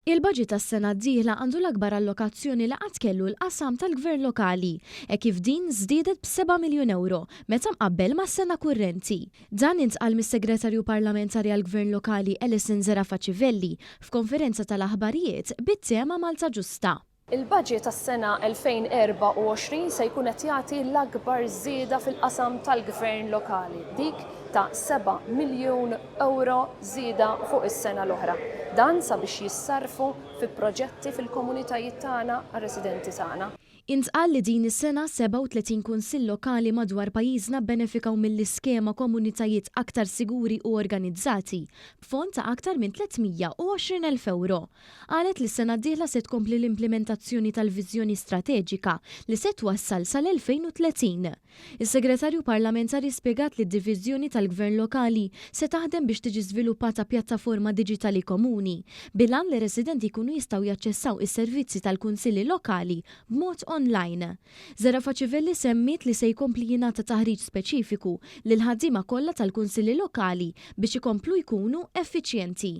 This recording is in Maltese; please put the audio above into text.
Il-baġit għas-sena d-dieħla għandu l-akbar allokazzjoni li qatt kellu l-qasam tal-Gvern Lokali, hekk kif din żdiedet b'seba' miljun ewro meta mqabbel mas-sena kurrenti. Dan intqal mis-Segretarju Parlamentari għall-Gvern Lokali Alison Zerafa Civelli f'konferenza tal-aħbarijiet bit-tema Malta Ġusta. Il-budget għas-sena 2024 se jkun qed jagħti l-akbar żieda fil-qasam tal-Gvern Lokali, dik ta' seba' miljun ewro żieda fuq is-sena l-oħra. Dan sabiex jissarrfu fi proġetti fil-komunitajiet tagħna għar-residenti tagħna. Intqal li din is-sena 37 kunsill lokali madwar pajjiżna bbenefikaw mill-iskema Komunitajiet Aktar Siguri u Organizzati b'fond ta' aktar minn 320 elf ewro. Qalet li s-sena d-dieħla se tkompli l-implimentazzjoni tal-viżjoni strateġika li se twassal sal-2030. Is-Segretarju Parlamentari spjegat li d-Diviżjoni tal-Gvern Lokali se taħdem biex tiġi żviluppata pjattaforma diġitali komuni bil-għan li r-residenti jkunu jistgħu jaċċessaw is-servizzi tal-kunsilli lokali b'mod online. Zerafa Civelli semmiet li se jkompli jingħata taħriġ speċifiku lill-ħaddiema kollha tal-kunsilli lokali biex ikomplu jkunu effiċjenti.